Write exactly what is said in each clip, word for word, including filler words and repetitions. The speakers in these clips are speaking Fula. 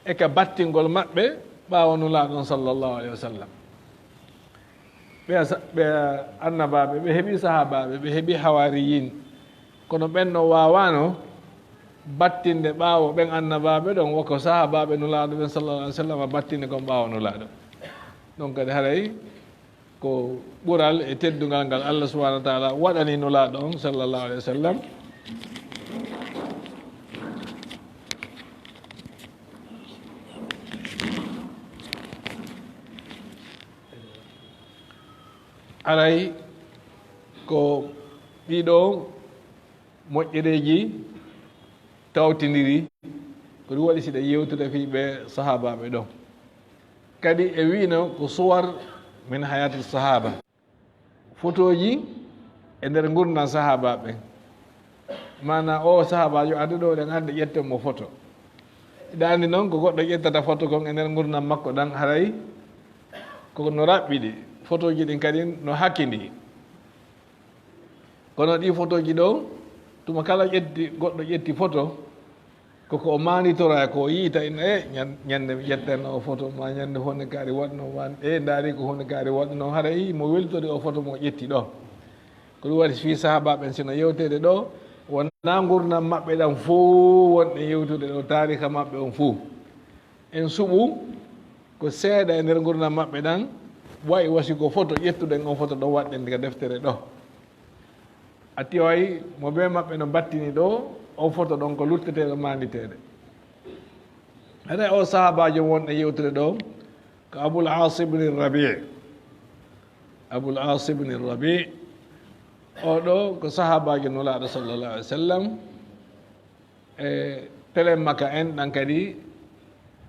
e ka battingol maɓɓe ɓaawo Nulaaɗo on, sallallahu alayhi wa sallam. Ɓe sa-, ɓe annabaaɓe, ɓe heɓi sahaabaaɓe, ɓe heɓi hawaariyiin. Kono ɓen no waawaano battinde ɓaawo ɓen annabaaɓe ɗon, woko sahaabaaɓe Nulaaɗo ɓen, sallallahu alayhi wa sallam, battinde kon ɓaawo Nulaaɗo. Ɗon kadi haray ko ɓural e teddungal ngal Allah subhanahu wa ta'ala waɗani Nulaaɗo on, sallallahu alayhi wa sallam. Haray ko ɗiɗo moƴƴereeji tawtindiri, ko ɗum waɗi siɗa yewtude fii ɓe sahaabaaɓe ɗon. Kadi e wiino ko suwar min hayati sahaba. Fotooji e nder ngurndan sahaabaaɓe. Maanaa, o sahaabaajo ande ɗo, ɗen ande ƴetten mo foto. Hiɗa andi non ko goɗɗo ƴettata foto kon e nder ngurndan makko ɗan, haray ko no raɓɓiɗi. Fotooji ɗin kadi no hakindii. Kono ɗi fotooji ɗo, tuma kala ƴetti, goɗɗo ƴetti foto, koko o maanditora, ko o yiita ina, e ñan-, ñande mi ƴettanno o foto, ma ñande honde kaari waɗno, ma, e ndaari ko honde kaari waɗno, haray mo weltori o foto mo ƴetti ɗo. Ko ɗum waɗi fii sahaabaaɓe ɓen sino yewteede ɗo, wonaa ngurndan maɓɓe ɗan fow wonɗen yewtude ɗo, taariika maɓɓe on fow. En suɓu ko seeɗa e nder ngurndan maɓɓe ɗan, wayi wasi ko foto ƴettuɗen on foto ɗo, waɗɗen ka deftere ɗo. A tiway mo bee maɓɓe no battini ɗo, on foto ɗon ko lutteteeɗo maanditeede. Haray o sahaabaajo wonɗen yewtude ɗo, ko Abul Aas ibn Rabi'. Abul Aas ibn Rabi', o ɗo ko sahaabaajo Nulaaɗo sallallahu alayhi wa sallam. E telen maka en ɗan kadi,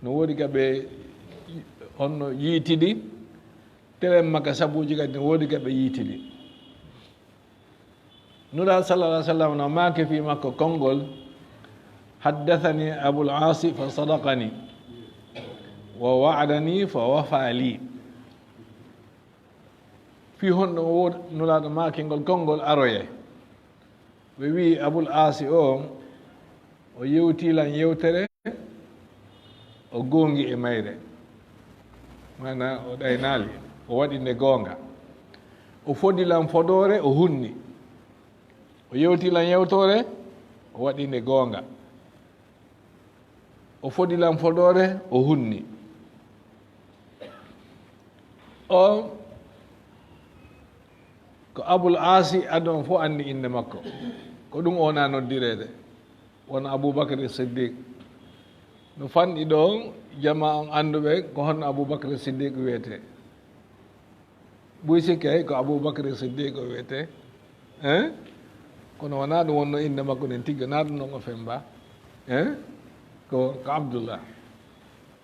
no woodi ka ɓe honno yiitidi. Telen maka sabuuji kadi no woodi ka ɓe yiitidi. Nulaaɗo sallallahu alayhi wa sallam no maaki fii makko konngol, "Haddathani Abul Aasi fa sadaqani, wa wa'adani fa wafa li." Fii honno o wood-, Nulaaɗo maaki ngol konngol aroye? Ɓe wi'i Abul Aasi o, o yewtii lan yewtere, o goongi e mayre. Maanaa, o ɗaynaali, o waɗi nde goonga. O fodi lan fodoore, o hunni. O yewtii lan yewtoore, o waɗi nde goonga. O fodi lan fodoore, o hunni. O ko Abul Aasi, aduna on fow anndi innde makko. Ko ɗum o wona noddireede. Wano Abubakar Siddiq. No fanɗi ɗo, jamaa on annduɓe ko honno Abubakar Siddiq wiyetee. Ɓuy sikke hay ko Abubakar Siddiq o wiyetee. Hein? Kono wonaa ɗum wonno innde makko nden tigga, naa ɗum non o femmba. Hein? Ko, ko Abdullah.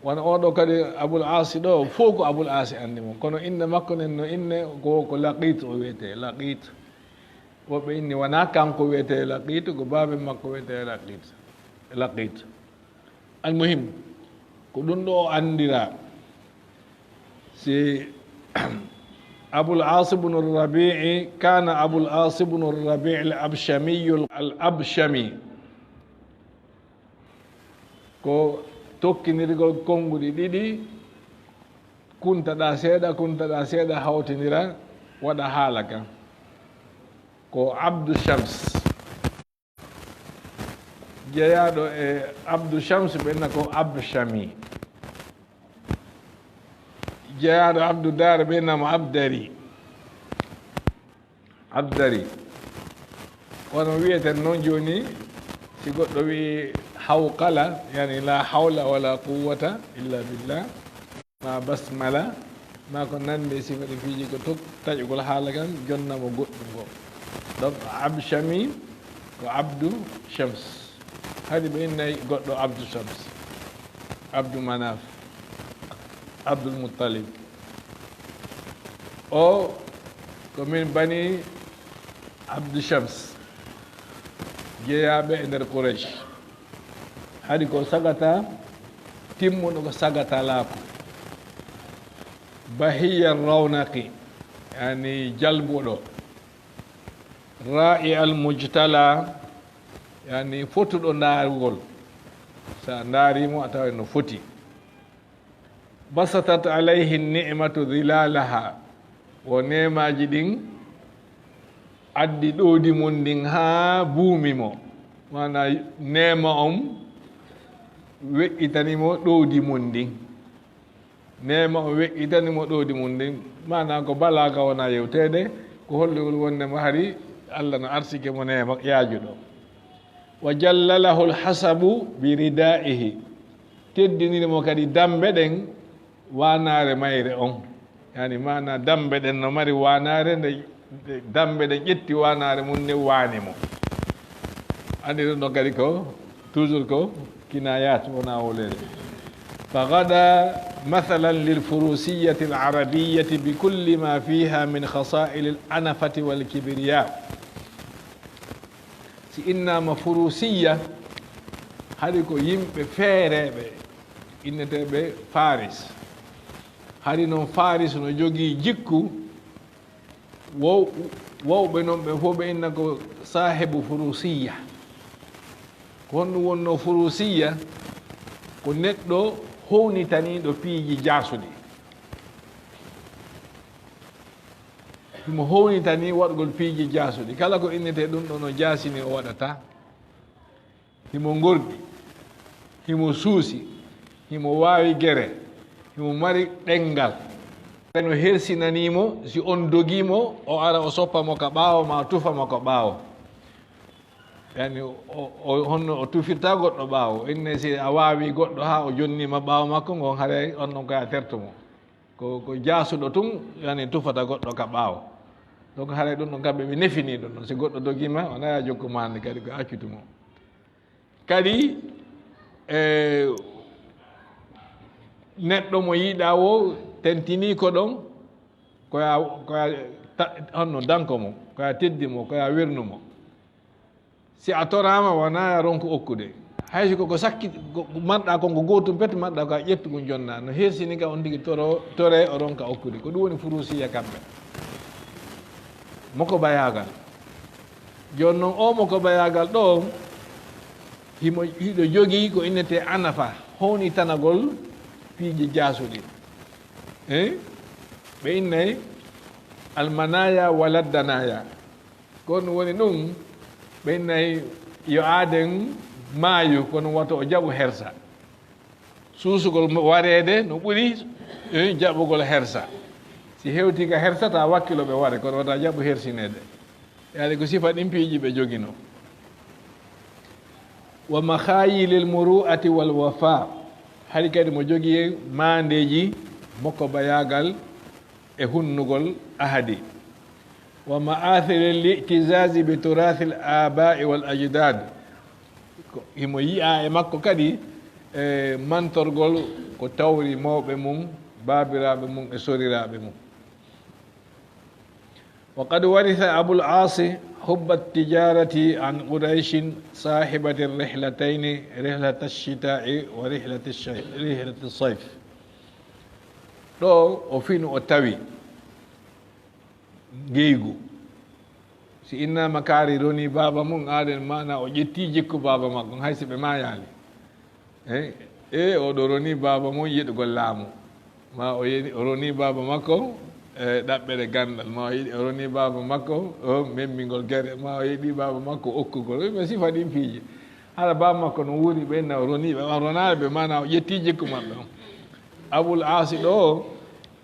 Wano oo ɗoo kadi Abul Aasi ɗoo, fow ko Abul Aasi anndi mo. Kono innde makko nden no inne ko, ko Laqiit o wiyetee, Laqiit. Woɓɓe inni wonaa kanko wiyetee Laqiit, ko baaben makko wiyetee Laqiit. Laqiit. Almuhim, ko ɗum ɗoo o anndiraa. Si Abul Aas ibn Rabi'i, kana Abul Aas ibn Rabi'i al-Abshami, al-Abshami. Ko tokkinirgol konnguɗi ɗiɗi, kuntaɗaa seeɗa, kuntaɗaa seeɗa, hawtindira, waɗa haala kan. Ko Abdu Shams. Jeyaaɗo e Abdu Shams ɓe inna ko Abshami. Jeyaaɗo Abdu Daar ɓe inna mo Abdari. Abdari. Wano wi'eten non jooni, si goɗɗo wi'i hawqala, yani la hawla wala quwwata illa billah, ma basmala, ma ko nandi e sifa ɗi piiji ko tok-, taƴugol haala kan, jonna mo goɗɗum ko. Donc, Abshami ko Abdu Shams. Hari ɓe innay goɗɗo Abdu Shams, Abdu Manaf, Abdul Muttalib. O ko min bani Abdu Shams, jeyaaɓe e nder Quraysh. Hari ko sagata, timmuɗo ko sagatalaako. Bahiyya rawnaqi, yani jalbuɗo. Ra'i al mujtala, yani fotuɗo ndaarugol. Sa ndaari mo, a taway no foti. Basatat alayhi ni'matu zilalaha. Wo neemaaji ɗin addi ɗowdi mum ndin haa buumi mo. Maanaa neema on weƴƴitani mo ɗowdi mum ndin. Neema on weƴƴitani mo ɗowdi mum ndin. Maanaa ko balaaga wona yewteede, ko hollugol wonde mo hari Allah no arsike mo neema yaajuɗo. Wa jallalahu alhasabu bi ridaihi. Teddiniri mo kadi dambe ɗen waanaare mayre on. Yani maanaa dambe ɗen no mari waanaare nde, nde dambe ɗen ƴetti waanaare mum nde waani mo. Andi ɗum ɗon kadi ko toujours ko kinayat wona wolede. Fa gada mathalan lil furusiyati al arabiyyati bi kulli ma fiha min khasa'il al anafati wal kibriya. Si innama furusiya, hari ko yimɓe feereeɓe inneteeɓe Faris. Hari noon Faris no jogii jikku wow-, wowɓe noon ɓe fof ɓe inna ko saahibu furusiya. Ko honɗum wonnoo furusiya? Ko neɗɗo hownitaniiɗo piiji jaasuɗi. Himo hownitanii waɗgol piiji jaasuɗi. Kala ko innetee ɗum ɗo no jaasini o waɗata. Himo ngorɗi, himo suusi, himo waawi gere, himo mari ɗenngal. No hersinanii mo, si on dogii mo, o ara o soppa mo ka ɓaawo, maa tufa mo ka ɓaawo. Yani, o, o, honno o tufirta goɗɗo ɓaawo? Inne si a waawi goɗɗo haa o jonnii ma ɓaawo makko, ngon haray on ɗon ko a terto mo. Ko, ko jaasuɗo tun, yani, tufata goɗɗo ka ɓaawo. Donc, haray ɗum ɗon kamɓe ɓe nefini ɗum ɗon. Si goɗɗo dogii ma, o naya jokku ma hannde kadi ko accutu mo. Kadi, e, neɗɗo mo yiɗaa wo tentinii ko ɗon, ko ya, ko ya ta-, honno danko mo, ko ya teddi mo, ko ya wernu mo. Si a toraama, wona a ronku okkude. Hay si ko, ko sakki, ko, ko marɗa kon ko gootum pet marɗa ko a ƴettu ɗum jonna. No hersini ka on tigi toro, tore o ronka okkude. Ko ɗum woni furusiya kamɓe. Moko bayagal. Jooni noon, o moko bayagal ɗo, himo, hiɗo jogii ko innetee anafa, hownitanagol piiji jaasuɗi. Eh? Ɓe innay almanaya waladdanaya. Ko ɗum woni ɗum, ɓe innay yo aaden maayu, kono wata o jaɓu hersa. Suusugol mo wareede no ɓuri, eh, jaɓugol hersa. Si hewtii ka hersa, ta wakkilo ɓe ware, kono wata jaɓu hersineede. Yaani ko sifa ɗin piiji ɓe joginoo. Wa makhayilil muru'ati wal wafa. Hari kadi mo jogii maandeeji moko bayaagal e hunnugol ahadi. Wa ma'athiril i'tizazi bi turathil aba'i wal ajdad. Ko, himo yi'a e makko kadi, e mantorgol ko tawri mawɓe mum, baabiraaɓe mum e soriraaɓe mum. Wa qad waritha Abul Aasi hubba tijarati an Qurayshin sahibati rihlatayni, rihlata shita'i wa rihlati shay-, rihlati sayf. Ɗo o finu o tawi ngeygu. Si innaama kaari ronii baaba mum, aaden maana o ƴettii jikku baaba makko, hay si ɓe maayaali. Eh, e oɗo ronii baaba mum yiɗugol laamu. Ma o yiɗi, o ronii baaba makko, e ɗaɓɓere ganndal. Ma o yiɗi, o ronii baaba makko, o memmingol gere. Ma o yiɗi baaba makko okkugol. Ɓe sifa ɗin piiji. Hara baaba makko no wuuri ɓe, na o ronii ɓe, o ronaali ɓe, maana o ƴettii jikku maɓɓe on. Abul Aasi ɗo,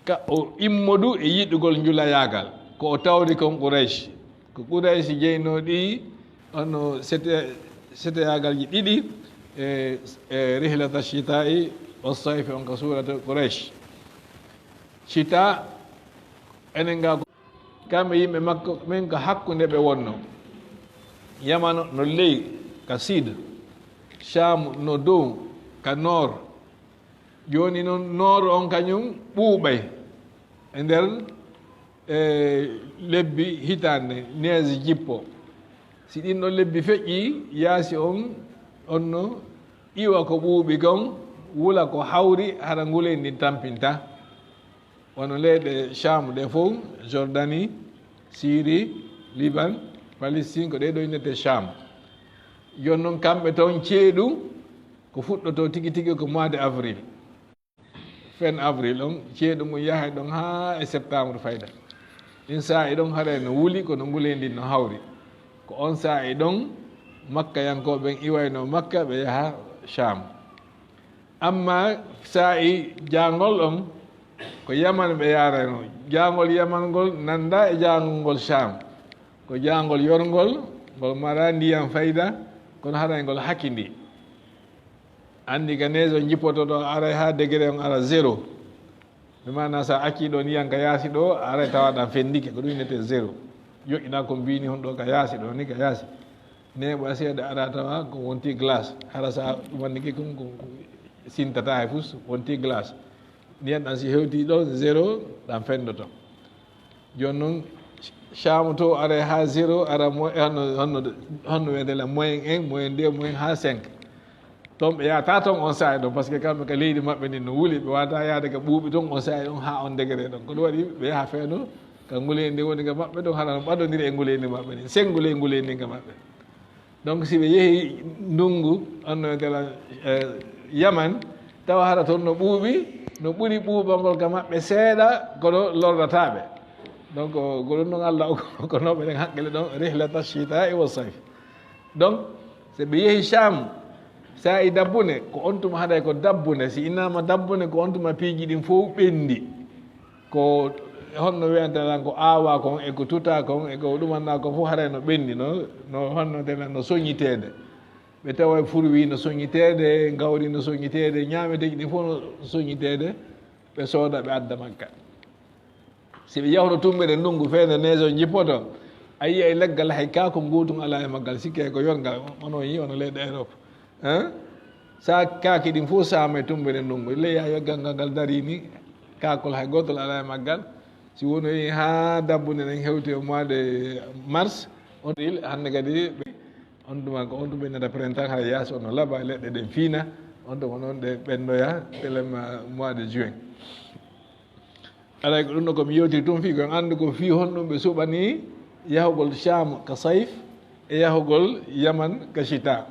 ka o immodu e yiɗugol njulayaagal. Ko o tawri kon Quraysh. Ko Quraysh jeynoo ɗi, ono sete-, seteyaagalji ɗiɗi, e, e rihlata shita'i wa sayfi on ka suurata Quraysh. Shita, enen ga ko, kamɓe yimɓe makko, ɓen ko hakkunde ɓe wonno. Yamano no ley, ka sud, Sham no dow, ka nord. Jooni noon, nord on kañum ɓuuɓay e nder, e, lebbi hitaande, neige jippo. Si ɗin ɗon lebbi feƴƴii, yaasi on, on no iwa ko ɓuuɓi kon, wula ko hawri, hara nguleyndi ndin tampinta. Wano leyɗe Sham ɗe fow, Jordanie, Syrie, Liban, Palestine, ko ɗee ɗoo innetee Sham. Jooni noon, kamɓe toon ceeɗu, ko fuɗɗotoo tigi tigi ko mois de avril. Fin avril on, ceeɗu ngun yahay ɗon haa e septembre fayda. Ɗin saa'i ɗon haray no wuli, kono nguleendi no hawri. Ko on saa'i ɗon Makkayankooɓe ɓen iwaynoo Makka, ɓe yaha Sham. Amma saa'i jaangol on, ko Yaman ɓe yaarayno. Jaangol Yaman ngol nanda e jaangol ngol Sham. Ko jaangol yorngol, ngol mara ndiyam fayda, kono haray ngol hakindi. Anndi ga neige on jippoto ɗo, aray haa degré on ara zéro. Ɓe maana sa acci ɗo ndiyam ka yaasi ɗo, aray tawa ɗam fendike, ko ɗum innete zéro. Yoƴƴina ko mbini hon ɗo ka yaasi ɗo ni, ka yaasi. Neeɓa seeɗa ara tawa ko wonti glace. Hara sa ɗum wannike kon ko, ko sintata e fus, wonti glace. Ndiyam ɗam si hewti ɗo zéro, ɗam fendoto. Jooni noon, Shaamu to aray haa zéro, ara mo-, honno, honno, honno wiyetee la moyen un, moyen deux, moyen haa cinq. Toon ɓe yahata toon on saa'i ɗon, parce que kamɓe ka leydi maɓɓe ndin no wuli, ɓe waawataa yahde ka ɓuuɓi toon on saa'i ɗon haa on degré ɗon. Ko ɗum waɗi ɓe yaha feeno ka nguleendi woni ka maɓɓe ɗon, hara no ɓadondiri e nguleendi maɓɓe ndin, senngu ley nguleendi ka maɓɓe. Donc, si ɓe yehi ndunngu, on no wiyetee la, eh, Yaman, tawa hara toon no ɓuuɓi, no ɓuri ɓuuɓangol ka maɓɓe seeɗa, kono lorrataa ɓe. Donc, ko ɗum ɗon Allah okki, okkanoo ɓe ɗen hakkille ɗon, rihlata shitaa'i wa sayf. Donc, si ɓe yehi Sham, saa'i dabbunde, ko on tuma haray ko dabbunde. Si innaama dabbunde, ko on tuma piiji ɗin fof ɓenndi. Ko honno wiyata lan ko aawaa kon e ko tutaa kon e ko ɗumanɗaa kon fof haray no ɓenndi, no, no honno wiyata lan no soñiteede. Ɓe tawa furwi no soñiteede, gawri no soñiteede, ñaameteeji ɗin fof no soñiteede, ɓe sooda, ɓe adda Makka. Si ɓe yahno tummbere ndunngu feere nde neige on jippoto, a yi'ay leggal hay kaako ngootun alaa e maggal, sikke ko yongal, onon yi'i, onon leyɗe Europe. Hein? Sa kaaki ɗin fof saama e tummbere ndunngu. Ley yaa yo ganngal ngal darii ni, kaakol hay gootol alaa e maggal. Si wonoyi haa dabbunde nden hewti e mois de mars, on il-, hannde kadi ɓe, on tuma ko on tuma innata printemps, hara yaasi on no laaɓa, leɗɗe ɗen fiina, on tuma noon ɗe ɓenndoya, telen ma mois de juin. Alay ko ɗum ɗo ko mi yewtiri tun fii ko en anndu ko fii honɗum ɓe suɓanii yahugol Sham ka sayf e yahugol Yaman ka shita.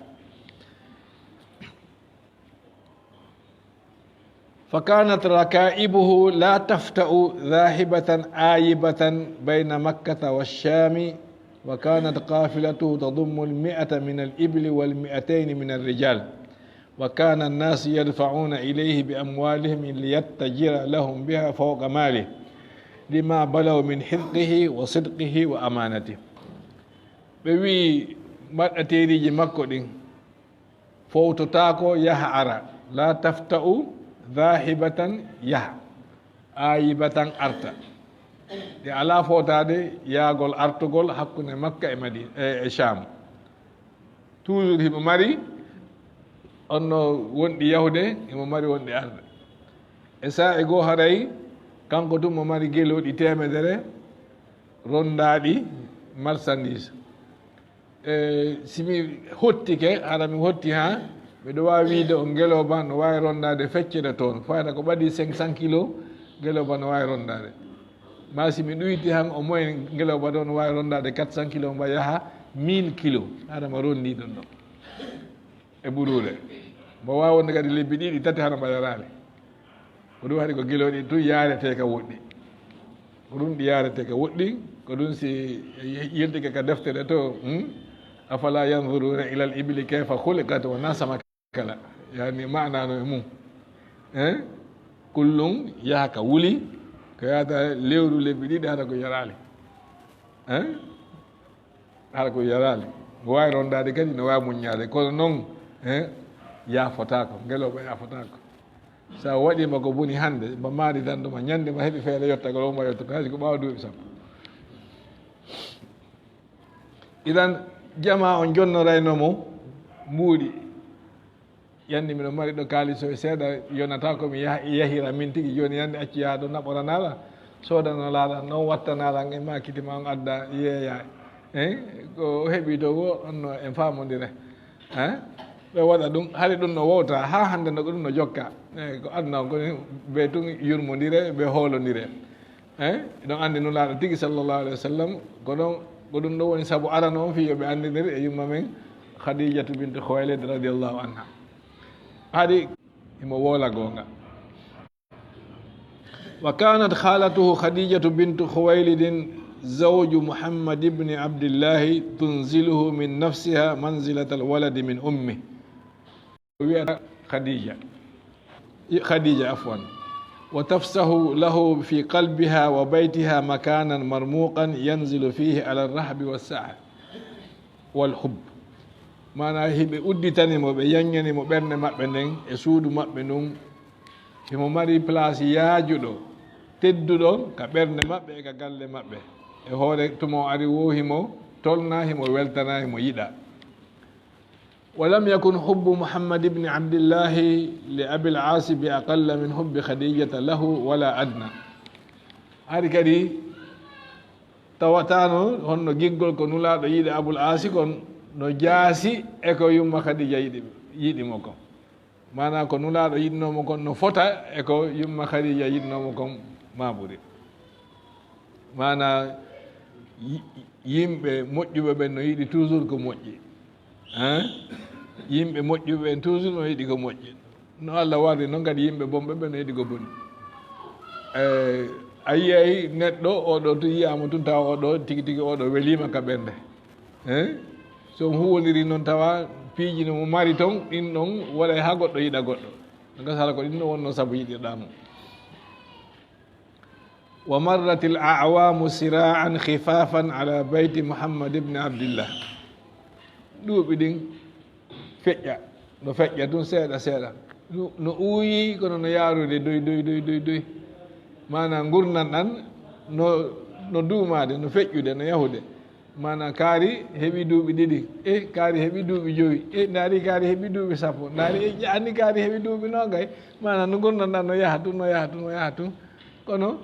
فكانت ركائبه لا تفتأ ذاهبة آيبة بين مكة والشام، وكانت قافلته تضم المائة من الإبل والمائتين من الرجال. وكان الناس يدفعون إليه بأموالهم ليتجر لهم بها فوق ماله، لما بلغوا من حذقه وصدقه وأمانته. Ɓe wi'i mbaɗɗateeriiji makko ɗin fowtotaako yaha ara, la tafta'u dhahibatan yaha, ayibatan arta. Ɗe alaa fowtaade yaagol artugol hakkunde Makka e Madi-, e, e Sham. Toujours himo mari, on no wonɗi yahude, himo mari wonɗi arde. E saa'i goo haray, kanko tun mo mari gelooɗi teemedere, ronndaaɗi marchandise. E, si mi hottike, hara mi hotti haa, miɗo waawi wiide on ngelooba no waawi ronndaade feccere toon. Fayda ko ɓadii cinq cents kilos, ngelooba no waawi ronndaade. Ma si mi ɗuyti han, au moins ngelooba ɗo no waawi ronndaade quatre cents kilos, mba yaha mille kilos, hara ma ronndii ɗum ɗon e buruure. Mbo waawi wonde kadi lebbi ɗiɗi, tati, hara mba yaraali. Ko ɗum haɗi ko gelooɗi tun yaaretee ka woɗɗi. Ko ɗum ɗi yaaretee ka woɗɗi, ko ɗum si yiltike ka deftere to, hmm? Afala yanzuruna ilal ibili kayfa khuliqat wa nasama kala. Yani maana no e mum. Eh? Kullum yaha ka wuli, ko yahata lewru lebbi ɗiɗi hara ko yaraali. Eh? Hara ko yaraali. No waawi ronndaade kadi, no waawi muññaade. Kono noon, eh, yaafotaako. Ngelooba yaafotaako. So a waɗiima ko boni hannde, mba maari dannduma, ñande mba heɓi feere yottagol, o mba yottoto, hay si ko ɓaawa duuɓi sappo. Idan, jamaa on jonnorayno mo mbuuɗi. Yanni miɗo mari ɗo kaalis o seeɗa, yonata ko mi yaha-, yahira min tigi. Jooni yanni accu yaha ɗo naɓoranaa lan, soodana laa lan, noon wattanaa lan e maakiti ma on adda yeeya. Eh? Ko o heɓi to wo, on no en faamondire. Eh? Ɓe waɗa ɗum, hari ɗum no wowta, haa hannde no ko ɗum no jokka. Eh, ko aduna on ko ni, ɓe tun yurmondire, ɓe hoolondire. Eh? Eɗon anndi Nulaaɗo tigi sallallahu alayhi wa sallam, ko ɗon, ko ɗum ɗo woni sabu arano on fii yo ɓe anndinir e yumma men Khadijatu bintu Khuwaylid radiyallahu anha. Hari himo woola goonga. وكانت خالته خديجة بنت خويلد زوج محمد بن عبد الله تنزله من نفسها منزلة الولد من أمه. ويا خديجة، خديجة عفوا، وتفسح له في قلبها وبيتها مكانا مرموقا ينزل فيه على الرحب والسعة والحب. Maana hiɓe udditani mo, ɓe yaññani mo ɓernde maɓɓe nden e suudu maɓɓe ndun. Himo mari place yaajuɗo, tedduɗo ka ɓernde maɓɓe e ka galle maɓɓe. E hoore tuma o ari woo himo tolna, himo weltana, himo yiɗa. ولم يكن حب محمد بن عبد الله لأبي العاص بأقل من حب خديجة له ولا أدنى. Hari kadi tawataano honno giggol ko Nulaaɗo yiɗi Abul Aasi kon no jaasi e ko yumma Khadija yiɗi, yiɗi mo kon. Maana ko Nulaaɗo yiɗnoo mo kon no fota e ko yumma Khadija yiɗnoo mo kon maa ɓuri. Maana yi-, yimɓe moƴƴuɓe ɓen no yiɗi toujours ko moƴƴi. Hein? Yimɓe moƴƴuɓe ɓen toujours no yiɗi ko moƴƴi. No Allah warri non kadi yimɓe bonɓe ɓen no yiɗi ko boni. Eh, a yiyay neɗɗo oɗo tun yiyaama tun tawa oɗo tigi tigi oɗo weliima ka ɓernde. Hein? So on huwondiri non tawa piiji no mo mari ton ɗin ɗon waɗay ha goɗɗo yiɗa goɗɗo. No gasa ko ɗin no wonno sabu yiɗirɗaa mo. ومرت الأعوام سراعا خفافا على بيت محمد بن عبد الله. Duuɓi ɗin feƴƴa, no feƴƴa tun seeɗa seeɗa. No, no uuyi kono no yaarude doy, doy, doy, doy, doy. Maana ngurndan ɗan no, no duumaade, no feƴƴude, no yahude. Maana kaari heɓi duuɓi ɗiɗi, e kaari heɓi duuɓi jowi, e ndaari kaari heɓi duuɓi sappo, ndaari e anni kaari heɓi duuɓi noogay. Maana no ngurndan ɗan no yaha tun, no yaha tun, no yaha tun. Kono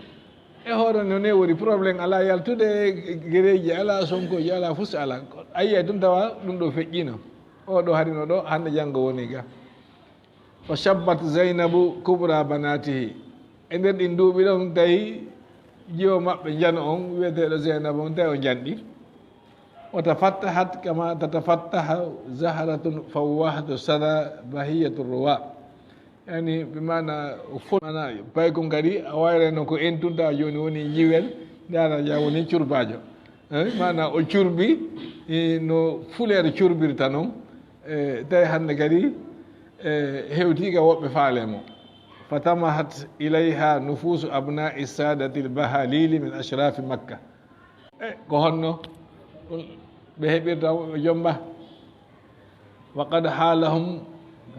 e hoore no newori problème alaa yaltude, gereeji alaa, sonkooji alaa, fus alaa. A yiyay tun tawa ɗun ɗoo feƴƴiino. Oo ɗoo harino ɗoo, hannde janngo woni ga. وشبت زينب كبرى بناته. E nder ɗin duuɓi ɗon tawi jiwo maɓɓe njano on wi'eteeɗo Zeynabu on tawi o njanɗi. وتفتحت كما تتفتح زهرة فواحة السنى بهية الرواء. Yani, bi maana o fo-, maana paykun kadi a wayrayno ko entun tawa jooni woni jiwel, ndaara ja woni curbaajo. Eh, maana o curbi, eh, no fuleer curbirta non. Eh, tawi hannde kadi, eh, hewti ka woɓɓe faale mo. فتمحت إليها نفوس أبناء السادة البهاليل من أشراف مكة. Eh, ko honno ɓe heɓirta woɓɓe jomba? وقد حالهم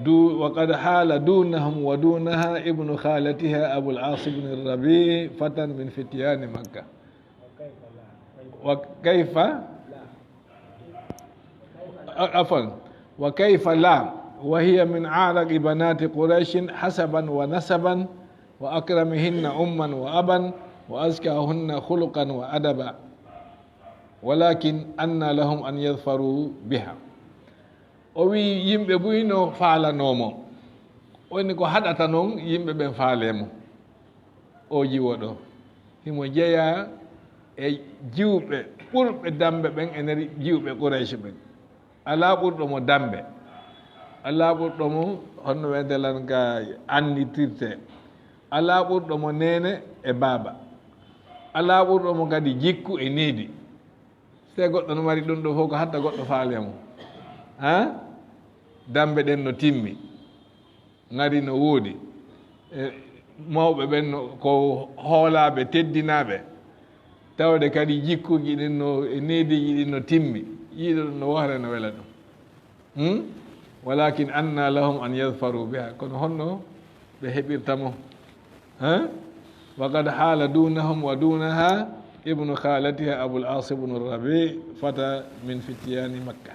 دو-، وقد حال دونهم ودونها ابن خالتها أبو العاص بن الربيع فتى من فتيان مكة. وكيف، عفوا، وكيف لا، وهي من أعرق بنات قريش حسبا ونسبا، وأكرمهن أما وأبا، وأزكاهن خلقا وأدبا، ولكن أنى لهم أن يظفروا بها. O wi'i yimɓe buy no faalanoo mo. O inni ko haɗata non yimɓe ɓen faalee mo. Oo jiwo ɗoo, himo jeyaa e jiwɓe ɓurɓe dammbe ɓen e nder jiwɓe Quraysh ɓen. Alaa ɓurɗo mo dammbe. Alaa ɓurɗo mo honno wi'etee lan ka annitirtee. Alaa ɓurɗo mo neene e baaba. Alaa ɓurɗo mo kadi jikku e needi. So tawi goɗɗo no mari ɗun ɗoo fow, ko haɗta goɗɗo faalee mo? Haa? Dammbe ɗen no timmi. Ŋari no woodi. E mawɓe ɓen no, ko hoolaaɓe, teddinaaɓe. Tawde kadi jikkuuji ɗin no, e neediiji ɗin no timmi. Yiiɗo ɗun no wohre, no wela ɗum. Hmm? ولكن أنى لهم أن يظفروا بها. Kono honno ɓe heɓirta mo? Haa? وقد حال دونهم ودونها ابن خالتها أبو العاص بن الربيع فتى من فتيان مكة.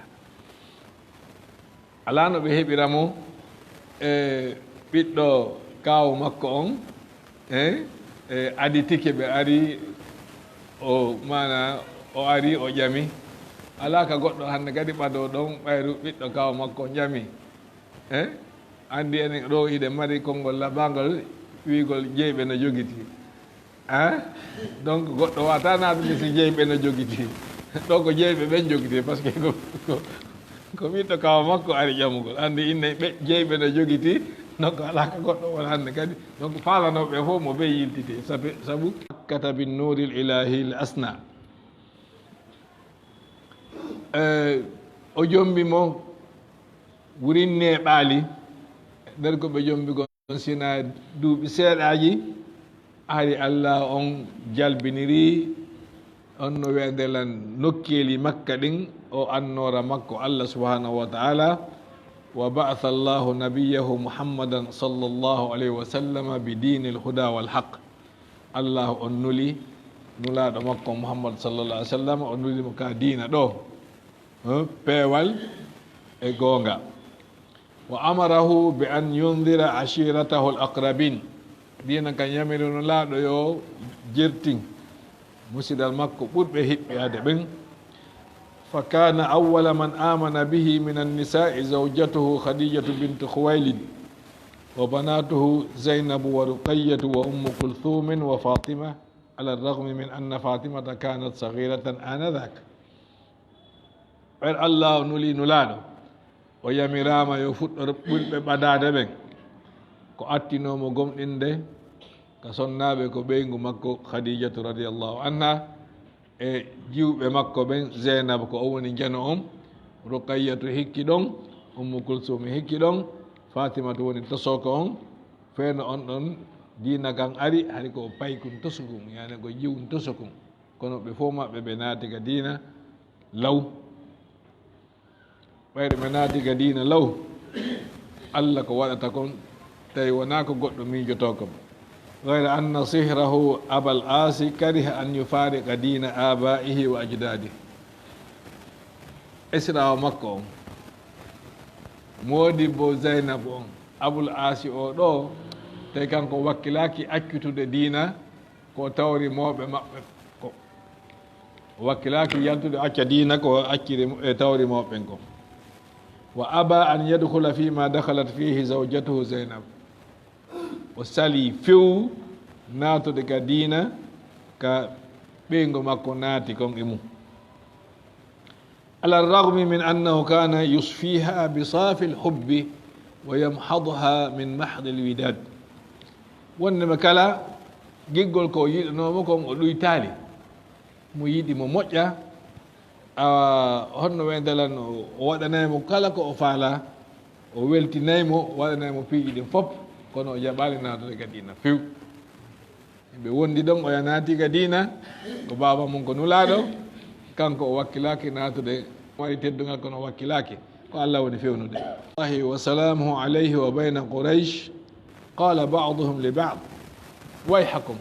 Alaa no ɓe heɓira mo e ɓiɗɗo kaaw makko on, eh, eh, aditike ɓe ari, o, maana, o ari, o ƴami. Alaa ka goɗɗo hannde kadi ɓadoo ɗon ɓayru ɓiɗɗo kaaw makko on ƴami. Eh? Anndi enen ɗoo hiɗen mari konngol laɓaangol wi'ugol jeyɓe no jogiti. Hein? Donc, goɗɗo wata naatude si jeyɓe no jogiti. Ɗo ko jeyɓe ɓen jogiti, parce que ko, ko, ko ɓiɗɗo kaaw makko ari ƴamugol. Anndi inne ɓe, jeyɓe no jogiti, Donc, alaa ka goɗɗo wona hannde kadi. Donc, faalanooɓe fof mo ɓe yiltiti. Sabu, sabu, Makkata bin nuuril ilaahil asna. Eh, o jombi mo wurin neeɓaali nder ko ɓe jombi kon, sina duuɓi seeɗaaji, hari Allah on jalbiniri on no wi'ande lan nokkeeli Makka ɗin, o annoora makko Allah subhanahu wa ta'ala, wa ba'atha Allahu nabiyyahu Muhammadan sallallahu alayhi wa sallama bi diinil huda wal haqq. Allah on nuli nulaaɗo makko Muhammad sallallahu alayhi wa sallam, o nuli mo ka diina ɗo, eh, peewal e goonga. Wa amarahu bi an yundira ashiratahu al aqrabin. Diina kan yamiri nulaaɗo yo jertin musidal makko ɓurɓe hiɓɓiyaade ɓen. Fa kana awwala man amana bihi min annisa'i zawjatuhu Khadijatu bintu Khuwaylid, wa banatuhu Zaynabu wa Ruqayyatu wa Ummu Kulthumin wa Fatima, ala rragmi min anna Fatimata kanat saghiratan anadhak. Ɓen Allah o nuli nulaaɗo, o yamiraama yo fuɗɗor ɓurɓe ɓadaade ɓen. Ko attinoo mo gomɗinde ka sonnaaɓe ko ɓeyngu makko Khadijatu radiyallahu anha, e jiwɓe makko ɓen, Zeynab ko o woni njano on, Ruqayyatu hikki ɗon, Ummu Kulsum hikki ɗon, Fatimatu woni tosoko on, feno on ɗon diina kan ari, hari ko paykun tosukun, yani ko jiwun tosukun. Kono ɓe fof maɓɓe ɓe naati ka diina law. Ɓayde ɓe naati ka diina law, Allah ko waɗata kon, tawi wonaa ko goɗɗo miijotoo kon. Gayra anna sihrahu Abal Aasi kariha an yufariqa diina abaihi wa ajdadihi. Esiraawo makko on, moodibbo Zaynab on, Abul Aasi o ɗo, tawi kanko wakkilaaki accutude diina ko tawri mawɓe maɓɓe ko. O wakkilaaki yaltude acca diina ko acciri e tawri mawɓe ɓen ko. Wa aba an yadkhula fi ma dakhalat fihi zawjatuhu Zaynab. O sali few naatude ka diina ka ɓeyngo makko naati kon e mum. Ala rragmi min annahu kana yusfiha bi safi lhubbi wa yamhaduha min mahdi lwidad. Wonde mo kala giggol ko yiɗanoomo kon o ɗuytaali. Mo yiɗi mo moƴƴa, awa, honno waydalan o, o waɗanay mo kala ko o faala, o weltinay mo, o waɗanay mo piiji ɗin fof, kono o jaɓaali naatude ka diina few. Ɓe wondi ɗon, oya naati ka diina, ko baaba mum ko nulaaɗo, kanko o wakkilaaki naatude, o mari teddungal kono o wakkilaaki, ko Allah woni fewnude. Allahi wa salamuhu alayhi wa bayna Quraysh, qala ba'duhum li ba'd, wayhakum,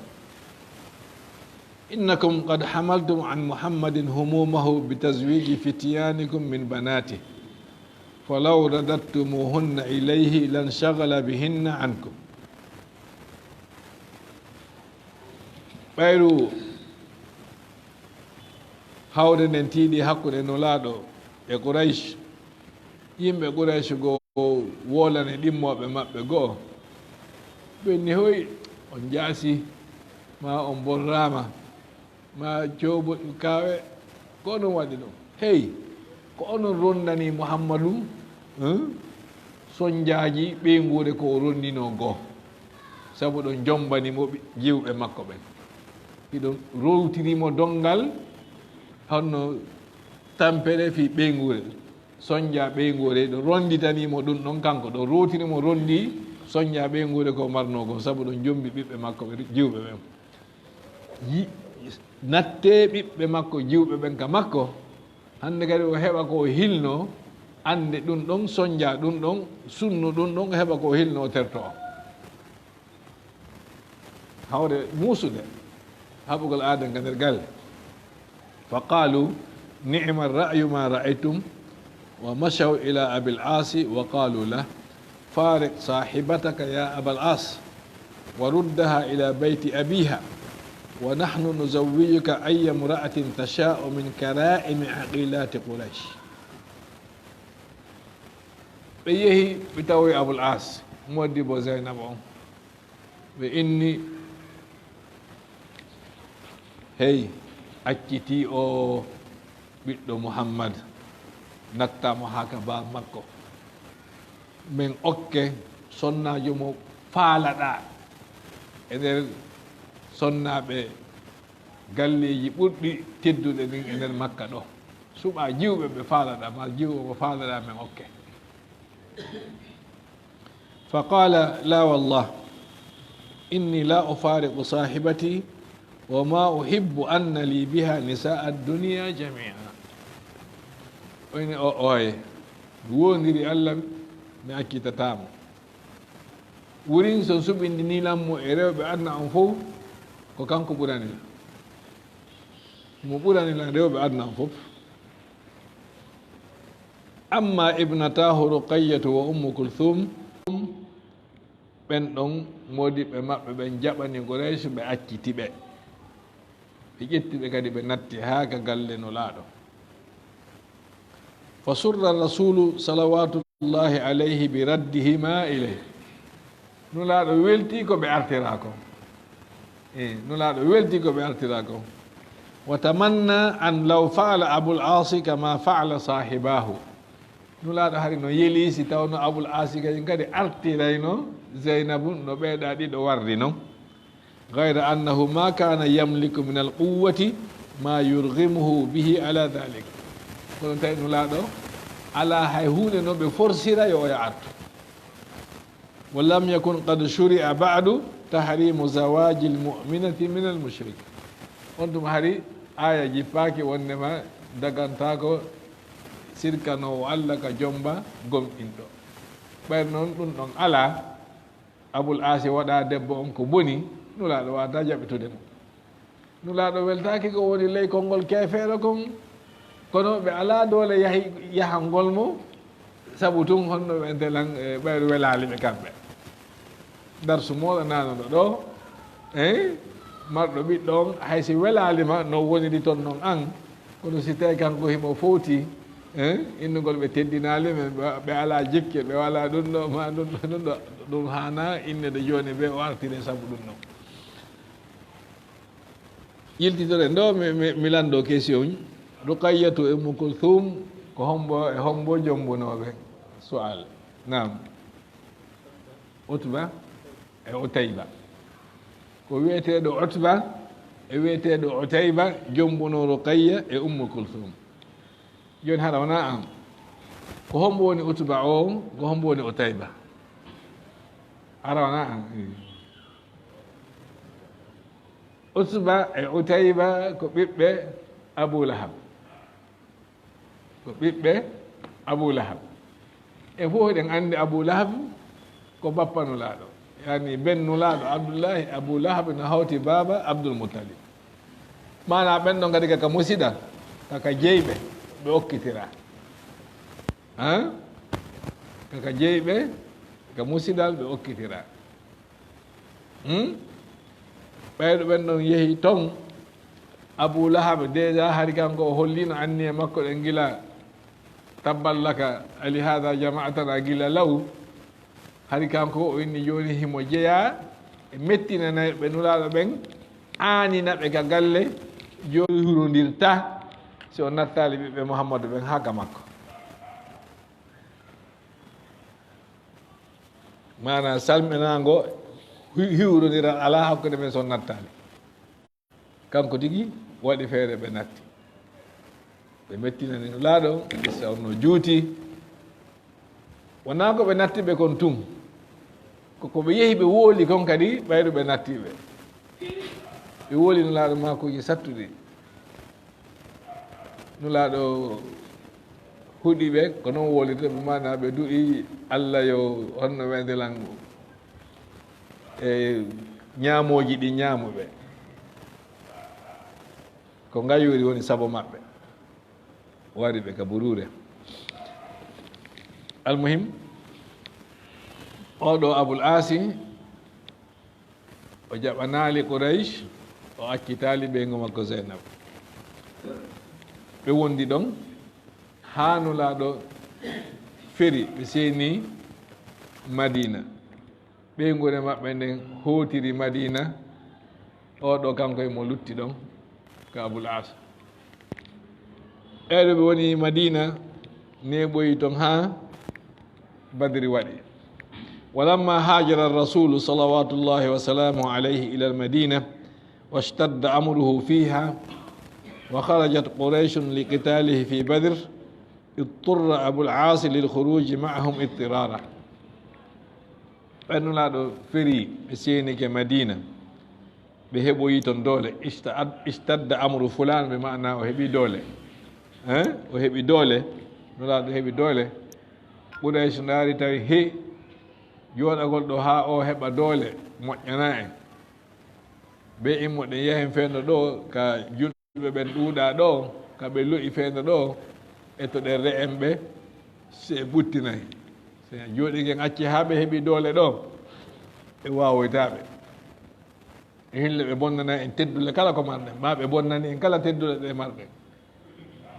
innakum qad hamaltum an Muhammadin humumahu bi tazwiji fityanikum min banatih, falaw radattumuhunna ilayhi lanshaghala bihinna ankum. Ɓayru hawre nden tiiɗi hakkunde nulaaɗo e Quraysh. Yimɓe Quraysh goo wolani ɗimmooɓe maɓɓe goo. Ɓe ni, hoy, on jaasi, ma on borraama, ma coobo kaawe, ko onon waɗi ɗum. Hey, ko onon rondani Muhammadu, hein? Sonjaaji ɓeynguure ko o rondinoo goo. Sabu ɗon jombani mo ɓi-, jiwɓe makko ɓen. Hiɗon rowtiri mo donngal, honno tampere fii ɓeynguure. Sonja ɓeynguure, ɗo ronditani mo ɗum ɗon kanko, ɗo rowtiri mo rondi sonja ɓeynguure ko marnoo goo, sabu ɗon jombi ɓiɓɓe makko ɓe jiwɓe ɓen. Yi-, nattee ɓiɓɓe makko jiwɓe ɓen ka makko, hannde kadi o heɓa ko o hilnoo, annde ɗum ɗon, sonja ɗum ɗon, sunnu ɗum ɗon, o heɓa ko o hilnoo, o tertoo. Hawre muusude, haɓugol aaden ka nder galle. Fa qaalu, ni'ma ra'yu ma ra'aytum, wa mashaw ila Abil Aasi, wa qaalu lah, fariq sahibataka ya Abal Aas, wa ruddaha ila bayti abiha, wa nahnu nuzawwijuka ayya mra'atin tasha'u min kara'imi aqilati Quraysh. Ɓe yehi, ɓe tawoyi Abul Aas, moodibbo Zaynab on. Ɓe inni, hey, accitii o ɓiɗɗo Muhammad, nattaa mo haa ka baaba makko. Men okke sonnaajo mo faalaɗaa e nder sonnaaɓe galleeji ɓurɗi teddude ɗin e nder Makka ɗo. Suɓaa jiwɓe ɓe faalaɗaa, ma jiwɓe mo faalaɗaa men okke. فقال: لا والله، إني لا أفارق صاحبتي، وما أحب أن لي بها نساء الدنيا جميعا. O inni, o, oye, mi woondiri Allah, mi accitataa mo. Wurin so suɓindinii lan mo e rewɓe aduna on fof, ko kanko ɓurani lan. Mo ɓurani lan rewɓe aduna on fof. أما ابنتاه رقية وأم كلثوم، ɓen ɗon moodiɓɓe maɓɓe ɓen jaɓani Quraysh, ɓe acciti ɓe. Ɓe ƴetti ɓe kadi, ɓe natti haa ka galle Nulaaɗo. فسر الرسول صلوات الله عليه بردهما إليه. Nulaaɗo weltii ko ɓe artiraa kon. E, Nulaaɗo weltii ko ɓe artiraa kon. وتمنى أن لو فعل أبو العاص كما فعل صاحباه. Nulaaɗo hari no yelii si tawno Abul Aasi kañum kadi artirayno Zaynabu no ɓee ɗaa ɗiɗo warri non. غير أنه ما كان يملك من القوة ما يرغمه به على ذلك. Kono tawi Nulaaɗo alaa hay huunde no ɓe forsira yo oya artu. ولم يكن قد شرع بعد تحريم زواج المؤمنة من المشرك. On tuma hari aaya jippaaki wonndema dagantaako sirkanoowo Alla ka jomba gomɗinɗo. Ɓayri non ɗum ɗon alaa, Abul Aasi waɗa debbo on ko boni, Nulaaɗo waata jaɓitude mo. Nulaaɗo weltaaki ko woni ley konngol keefeero kon, kono ɓe alaa doole yahi-, yahangol mo, sabu tun honno ɓe ndelan, e, ɓayru welaali ɓe kamɓe. Darsu mooɗa nanuɗo ɗo, e, marɗo ɓiɗɗo on, hay si welaali ma, no woniri ton non an, kono si tawi kanko himo fowti, e, innugol ɓe teddinaali men, ɓe, ɓe alaa jikke, ɓe alaa ɗum ɗo, ma ɗum ɗo, ɗum ɗo, ɗum haana innede jooni ɓe o artire sabu ɗum ɗon. Yiltitoren ɗo, mi, mi, mi lanndo question. Ruqayyatu e Ummu Kulthum, ko hombo e hombo jombunooɓe? Su'al. Naam. Utba e Utayba. Ko wi'eteeɗo Utba e wi'eteeɗo Utayba jombunoo Ruqayya e Ummu Kulthum. Jooni hara wonaa an. Ko hombo woni Utba o? Ko hombo woni Utayba? Hara wonaa an. Utba e Utayba ko ɓiɓɓe Abu Lahab. Ko ɓiɓɓe Abu Lahab. E fof eɗen anndi Abu Lahab ko bappa Nulaaɗo. Yani ben Nulaaɗo Abdullahi, Abu Lahab no hawti baaba Abdul Muttalib. Maanaa ɓen ɗon kadi kaka musiɗal, kaka jeyɓe ɓe okkitiraa. Han? Kaka jeyɓe, kaka musiɗal ɓe okkitiraa. Hmm? Ɓayɗo ɓen ɗon yehi ton, Abu Lahab déjà hari kanko o holliino anniya makko ɗen gila tabballaka ali hada jama'atana gila law. Hari kanko o inni jooni himo jeyaa e mettinanayɓe Nulaaɗo ɓen, aanina ɓe ka galle, jooni hurondirta si o nattaali ɓiɓɓe Muhammadu ɓen haa ka makko. Maanaa salminaango hi-, hiwrondiral alaa hakkunde men so nattaali. Kanko tigi waɗi feere ɓe natti. Ɓe mettinani Nulaaɗo, kissa on no juuti. Wonaa ko ɓe natti ɓe kon tun. Ko ko ɓe yehi ɓe wooli kon kadi ɓayru ɓe natti ɓe. Ɓe wooli Nulaaɗo maakuuji sattuɗi. Nulaaɗo huɗi ɓe, ko non wolirta ɓe, maanaa ɓe du'i Alla yo honno weendelango e ñaamooji ɗi ñaamuɓe. Ko ngayuuri woni sabo maɓɓe. Wari ɓe ka buruure. Almuhim, oɗo Abul Aasi, o jaɓanaali Quraysh, o accitaali ɓeyngu makko Zaynab. Ɓe wondi ɗon haa Nulaaɗo feri, ɓe seeni Madiina. Ɓeynguure maɓɓe nden hootiri Madiina, oɗo kanko e mo lutti ɗon ka Abul As. Ɓeeɗo ɓe woni Madiina neeɓoyi ton haa Badri waɗi. ولما هاجر الرسول صلوات الله وسلامه عليه إلى المدينة واشتد أمره فيها وخرجت قريش لقتاله في بدر اضطر أبو العاص للخروج معهم اضطرارا. Ɓen Nulaaɗo feri ɓe seenike Madiina, ɓe heɓoyi ton doole. Ista-, ad-, istadda amru fulaan, ɓe maana o heɓi doole. Hein? O heɓi doole. Nulaaɗo heɓi doole. Quraysh ndaari tawi he jooɗagol ɗo haa o heɓa doole moƴƴanaa en. Ɓe immoɗen yahen feendo ɗo ka julɓe ɓen ɗuuɗaa ɗo, ka ɓe lo'i feendo ɗo, e to ɗen re'en ɓe, si ɓe ɓuttinay. Si jooɗi ngen acci haa ɓe heɓi doole ɗo, ɓe waawoytaa ɓe. E hille ɓe bonnana en teddule kala ko marɗen, maa ɓe bonnani en kala teddule ɗe marɗen.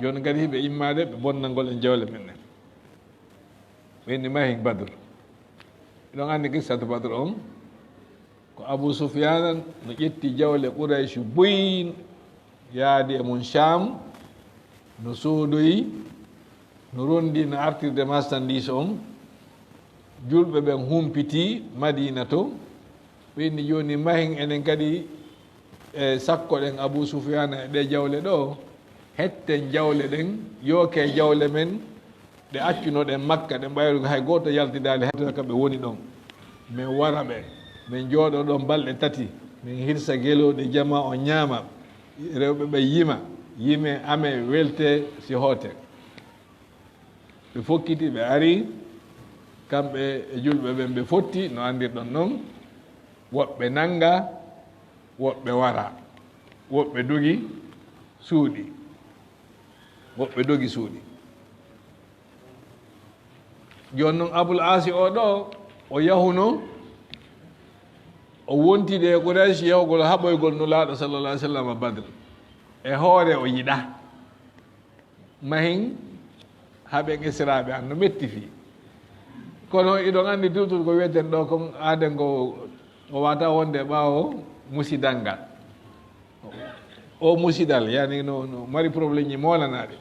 Jooni kadi ɓe immaade ɓe bonnangol en jawle men ɗen. Ɓe inni mahin Badr. Hiɗon anndi qissatu Badr on? Ko Abu Sufyaan no ƴetti jawle Quraysh buy, yaadi e mun Sham, no soodoyi, no rondi no artirde marchandise on. Julɓe ɓen humpiti Madiina to. Ɓe inni jooni mahin enen kadi e sakkoɗen Abu Sufyaan e ɗe jawle ɗo, hetten jawle ɗen, yooke jawle men, ɗe accunoɗen Makka, ɗe ɓayru hay gooto yaltidaali, hay to ka ɓe woni ɗon. Men wara ɓe, men jooɗo ɗon balɗe tati, men hirsa gelooɗi jama on ñaama, rewɓe ɓe yima, yime ame welte si hoote. Ɓe fokkiti, ɓe ari, kamɓe e julɓe ɓen ɓe fotti, no anndirɗon non, woɓɓe nanga, woɓɓe wara, woɓɓe dogi suuɗi, woɓɓe dogi suuɗi. Jooni non Abul Aasi o ɗo, o yahuno, o wontide e Quraysh yahugol haɓoygol Nulaaɗo sallallahu alaihi wasallam Badr. E hoore o yiɗa. Mahin haɓen esiraaɓe an no metti fii. Kono iɗon anndi toujours ko wi'eten ɗo kon aaden ko o wata wonde ɓaawo musidal ngal. O musidal, yani no, no mari problème ji moolanaaɗi.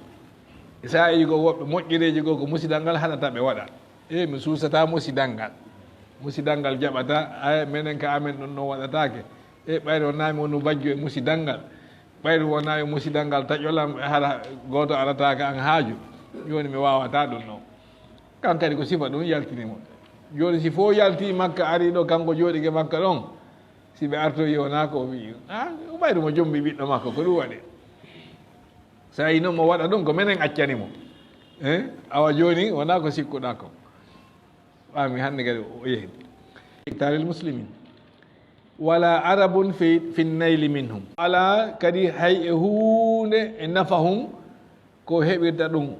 Saa'i go woɓɓe moƴƴereeji go ko musidal ngal haɗata ɓe waɗa. E mi suusata musidal ngal. Musidal ngal jaɓata, ay menen ka amen ɗon no waɗataake. E ɓayri wonaa mi wonu bajjo e musidal ngal. Ɓayri wonaa e musidal ngal taƴolam, hara gooto arataaka an haaju. Jooni mi waawataa ɗum ɗon. Kan kadi ko sifa ɗum yaltini mo. Jooni si fof yalti Makka ari ɗo, kanko jooɗike Makka ɗon. Si ɓe artoyi wonaa ko o wi'i. Ah, o ɓayri mo jombi ɓiɗɗo makko, ko ɗum waɗi. Sa yi noon mo waɗa ɗum, ko menen accani mo. Eh? Awa jooni wonaa ko sikkuɗaa ko. Ɓaami hannde kadi o yehi. Taril muslimin. Wala arabun fi, fi nayli minhum. Wala kadi hay e huunde e nafahum ko heɓirta ɗum.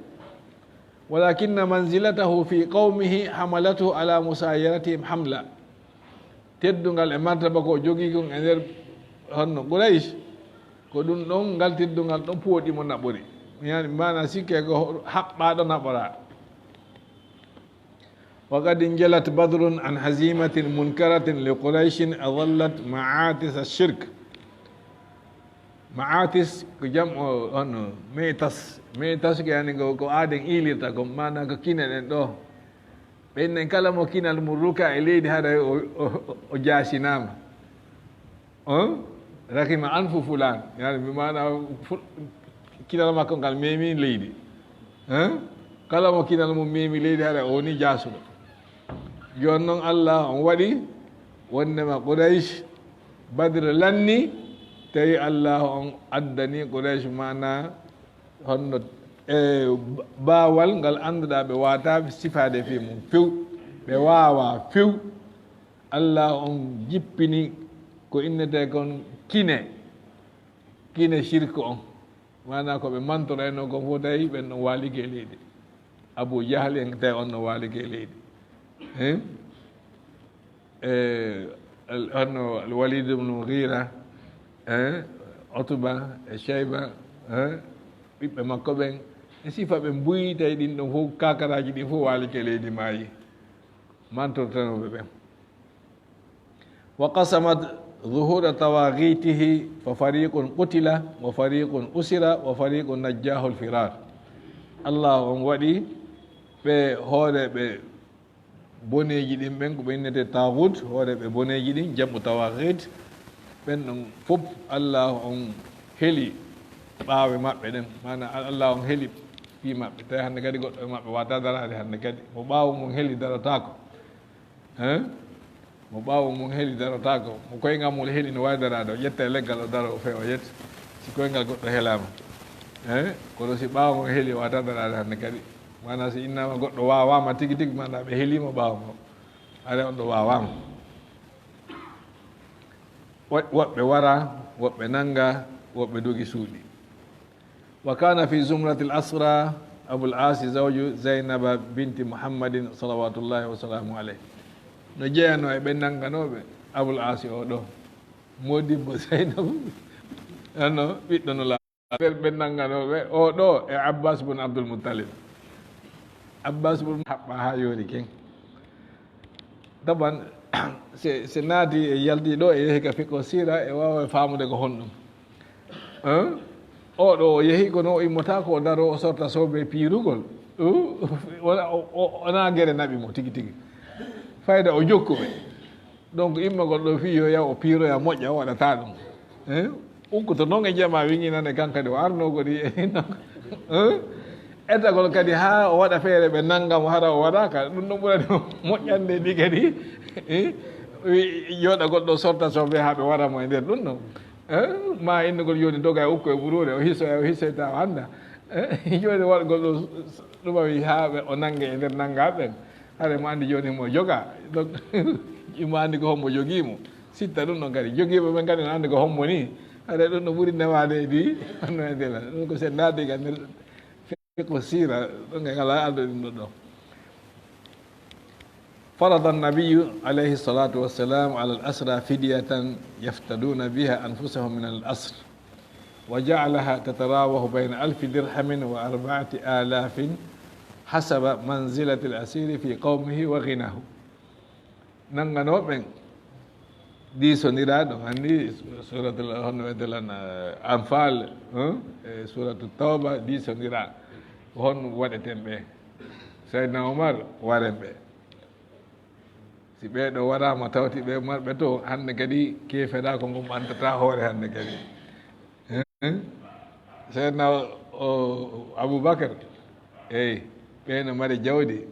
Walakinna manzilatahu fi qawmihi hamalathu ala musayaratihim hamla. Teddungal e martaba ko o jogii kon e nder honno Quraysh, ko ɗum ɗon ngal teddungal ɗon pooɗi mo naɓori. Yani maana sikke ko haɓɓaaɗo naɓoraa. وقد انجلت بدر عن هزيمة منكرة لقريش أظلت معاتس الشرك. Ma'atis ko jam'u on, mi'tas. Mi'tas ko yani ko, ko aaden iilirta ko, maana ko kine ɗen ɗo. Ɓen nen kala mo kinal mum ruka e leydi haray o, o, o jaasinaama. On rahima anfu fulaan, yani mi maana fu-, kinal makko ngal memi leydi. Hein? Kala mo kinal mum memi leydi, hara o woni jaasuɗo. Jooni noon Allah on waɗi wondema Quraysh Badr lanni, tawi Allah on addani Quraysh maana honno e baawal ngal annduɗaa ɓe waata sifaade fii mum few, ɓe waawa few. Allah on jippini ko innetee kon kine, kine shirk on. Maanaa ko ɓe mantorayno kon fof tawi ɓen ɗon waalike e leydi. Abu Jahal en tawi on no waalike e leydi. Hein? E, al-, honno Al-Walid ibn Mughira, hein? Utba e Shayba, hein? Ɓiɓɓe makko ɓen, e sifa ɓe mbuyi tawi ɗin ɗon fof, kakaraaji ɗin fof waalike e leydi maayi. Mantortanooɓe ɓen. وقسمت ظهور طواغيته ففريق قتل وفريق أسر وفريق نجاه الفرار. Allah on waɗi ɓe hooreeɓe Boneeji ɗin ɓen, ko ɓe innetee taaxuut, hooreeɓe boneeji ɗin, jam'u tawaaxiit. Ɓen ɗon fof, Allaahu on heli ɓaawe maɓɓe ɗen. Maanaa, Al-, Allaahu on heli fii maɓɓe. Tawi hannde kadi goɗɗo e maɓɓe waawataa daraade hannde kadi. Mo ɓaawo mum heli darataako. Hein? Mo ɓaawo mum heli darataako. Mo koyngal mum heli no waawi daraade. O ƴetta e leggal o daro o feewa yet. Si koyngal goɗɗo helaama. Hein? Kono si ɓaawo mum heli, o waawataa daraade hannde kadi. Maanaa, si innaama goɗɗo waawaama tigi tigi, maanaa ɓe heliima ɓaawo mo. Haray on ɗoo waawaama. Wo-, woɓɓe wara, woɓɓe nannga, woɓɓe dogi suuɗi. Wa kana fi zumratil asra Abul Aasi zawju Zaynaba binti Muhammadin salawatullahi wa salamu alayhi. No jeyanoo e ɓe nannganooɓe Abul Aasi oo ɗoo. Moodibbo Zaynabu, ano ɓiɗɗo no nder ɓe nannganooɓe oo ɗoo e Abbas bun Abdul Muttalib. Abbas bun haɓɓaa haa yoori ken. Taban, se, se naati e yalti ɗoo e yehi ka fiqhu siira e waawa faamude ko honɗum. Hein? Oo ɗoo o yehi kono o immotaako o daroo o sorta soobee piirugol. Wona o, o, wona gere naɓi mo tigi tigi. Fayda o jokku ɓe. Donc, immagol ɗoo fii yo yaw o piiroya moƴƴa, o waɗataa ɗum. Hein? Ukkuto noon e jamaa wiñinane kan kadi o arnoo kadi. Hein? Etagol kadi haa o waɗa feere ɓe nannga mo hara o waɗaaka, ɗum ɗon ɓurani mo moƴƴande ndi kadi. Hein? Wi-, jooɗagol ɗoo sorta soobee haa ɓe wara mo e nder ɗum ɗon. Hein? Ma innugol jooni doga e ukko e ɓuruure, o hisoya, o hisoyta, o annda. Hein? Jooni waɗgol ɗoo s-, s-, ɗum a wi haa ɓe o nannge e nder nannga ɓen. Hare mo anndi jooni mo joga. Donc, mo anndi ko hombo jogii mo. Sitta ɗum ɗon kadi. Jogiiɓe ɓen kadi no anndi ko hombo ni. Hare ɗum no ɓuri newaade e di. Ɗum ko sen naati ka nder fiqhu siira. Ɗum kay alaa alɗo ɗum ɗo ɗo. فرض النبي عليه الصلاة والسلام على الأسرى فدية يفتدون بها أنفسهم من الأسر، وجعلها تتراوح بين ألف درهم وأربعة آلاف حسب منزلة الأسير في قومه وغناه. Nannganooɓe ɓen diisondiraa ɗum, anndi suuratul, honno wi'etee lan, eh, Anfaal, hein? E suuratu Tawba diisondiraa. Ko honno waɗeten ɓe? Seydina Umar, waren ɓe. Si ɓee ɗoo waraama tawti ɓe marɓe to, hannde kadi keeferaaku ngun ɓantataa hoore hannde kadi. Hein? Seydina o, o, Abubakar, eey, ɓee no mari jawdi.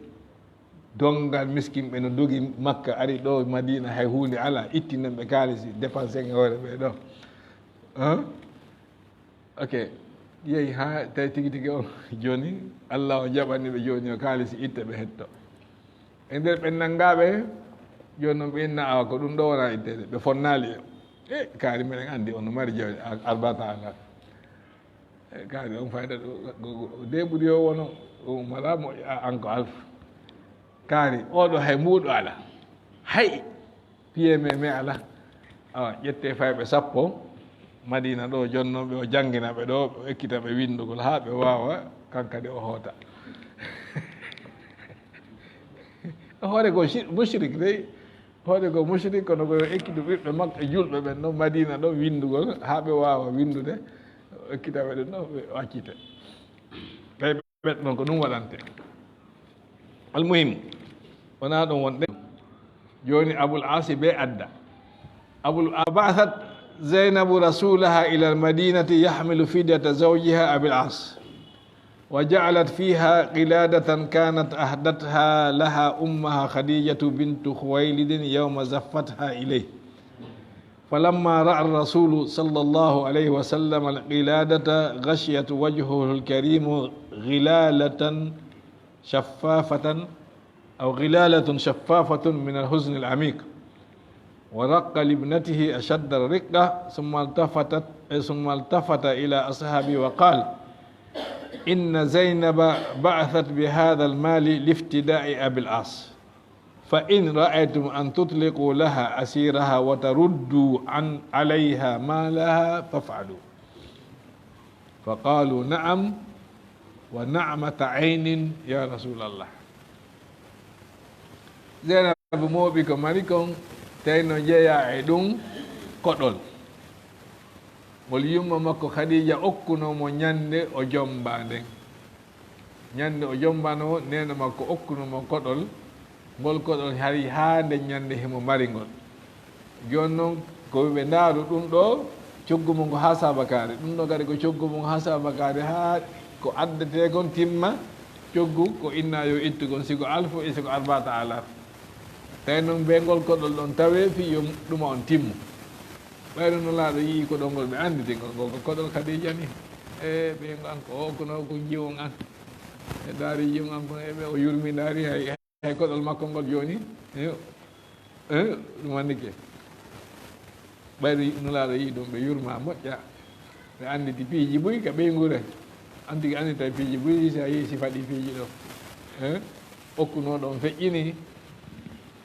Donngal miskinɓe no dogi Makka, ari ɗoo Madiina, hay huunde alaa, ittinan ɓe kaalisi, dépense en e hoore ɓee ɗoo. Hein? Ok, yehi haa tawi tigi tigi on jooni, Allah o jaɓani ɓe jooni o kaalisi itta ɓe hetto. E nder ɓen nanngaaɓe, jooni non ɓe inna awa ko ɗum ɗoo wona itteede, ɓe fonnaali. E kaari meɗen anndi on no mari jawdi, a-, arbata alaa. E kaari on fayda ɗo, go-, go-, deeɓude yo wono, o mala mo a-, an ko alf. Kaari, oo ɗoo hay muuɗo alaa. Hay! Piye me, me ala. Awa, ƴettee fayɓe sappo, Madiina ɗoo, jonnooɓe o janngina ɓe ɗoo, o ekkita ɓe winndugol haa ɓe waawa, kan kadi o hoota. Hoore ko shi-, mushrik dey, hoore ko mushrik, kono ko yo ekkitu ɓiɓɓe makko e julɓe ɓen ɗoo, Madiina ɗoo, winndugol haa ɓe waawa winndude, o ekkita ɓe ɗum ɗoo, ɓe accite. Ɓe ɓe ɗon ko ɗum waɗante. Almuhim, wonaa ɗum wonde. Jooni Abul Aasi be adda. Abul A-، بعثت زينب رسولها إلى المدينة يحمل فدية زوجها أبي العاص، وجعلت فيها قلادة كانت أهدتها لها أمها خديجة بنت خويلد يوم زفتها إليه. فلما رأى الرسول صلى الله عليه وسلم القلادة غشيت وجهه الكريم غلالة شفافة، أو غلالة شفافة من الحزن العميق، ورق لابنته أشد الرقة، ثم التفتت، ثم التفت إلى أصحابه وقال: إن زينب بعثت بهذا المال لافتداء أبي العاص. فإن رأيتم أن تطلقوا لها أسيرها وتردوا عن، عليها مالها فافعلوا. فقالوا: نعم ونعمة عين يا رسول الله. Zeynabu mooɓi ko mari kon, tawi no jeyaa e ɗum koɗol. Ngol yumma makko Khadija okkuno mo ñande o jomba nden. Ñande o jombanoo, neene makko okkuno mo koɗol, Ngol koɗol hari haa nden ñannde himo mari ngol. Jooni non, ko ɓe ndaaru ɗum ɗoo, coggu mum ko haa saabakaare. Ɗum ɗoo kadi ko coggu mum haa saabakaare, haa ko addetee kon timma, coggu ko inna yo ittu kon, si ko alfu e si ko arbaata alaf. Tawi non ɓe ngol koɗol ɗon tawee fii yo ɗuma on timmu. Ɓayru Nulaaɗo yi'i koɗol ngol ɓe annditi ngol, ngol ko koɗol Khadija ni. E ɓe ngo an ko o kono ko jiwon an. E ndaari jiwon an kono e ɓe o yurmi ndaari hay, hay koɗol makko ngol jooni. E, e, ɗum anndike. Ɓayru Nulaaɗo yi'i ɗum ɓe yurma moƴƴa. Ɓe annditi piiji buy ka ɓeynguure. An tigi annditay piiji buy si a yi'i si faɗi piiji ɗo. E, okkunoo ɗon feƴƴini.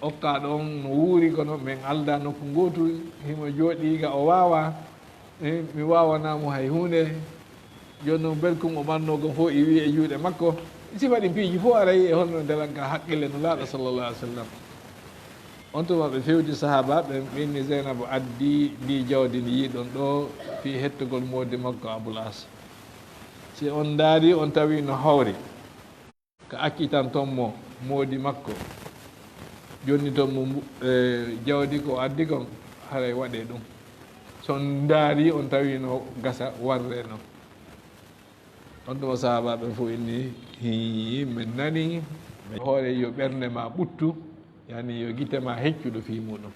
Okka ɗon no wuuri kono men alda nokku ngootu. Himo jooɗii ga o waawa. E, mi waawanaa mo hay huunde. Jooni non belkum o marnoo kon fof iwi e juuɗe makko. Sifa ɗin piiji fof aray e honno ndelan ka haqqille Nulaaɗo sallallahu alaihi wasallam. On tuma ɓe fewti sahaabaaɓe ɓen, ɓe inni Zeynabu addi ndi jawdi ndi yi'ɗon ɗoo fii hettugol moodi makko Abul As. Si on ndaari, on tawi no hawri. Ka accitan ton mo moodi makko, jonniton mo mbu-, e, jawdi ko addi kon, haray waɗee ɗum. So on ndaari, on tawi no gasa warre non. On tuma sahaabaaɓe fof inni, "Hii, min nani, hoore yo ɓernde ma ɓuttu, yani yo gite ma heccu ɗo fii muɗum."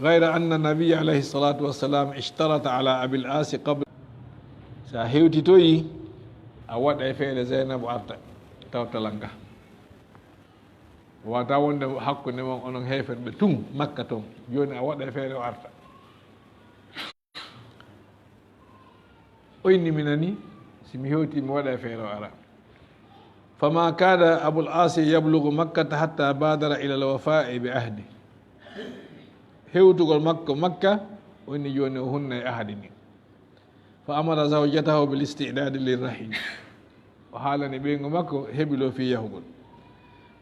غير أن النبي عليه الصلاة والسلام اشترط على أبي العاص قبل. Sa hewtitoyi, a waɗay feere Zeynabu arta tawtalal ngal. Wata wonde hakkunde mon onon heeferɓe tun Makka ton. Jooni a waɗay feere o arta. O inni mi nani, si mi hewti mi waɗay feere o ara. فما كاد أبو العاص يبلغ مكة حتى بادر إلى الوفاء بعهده. Hewtugol makko Makka, o inni jooni o hunnay ahadi ndin. فأمر زوجته بالاستعداد للرحيل. O haalani ɓeyngu makko hebiloo fii yahugol.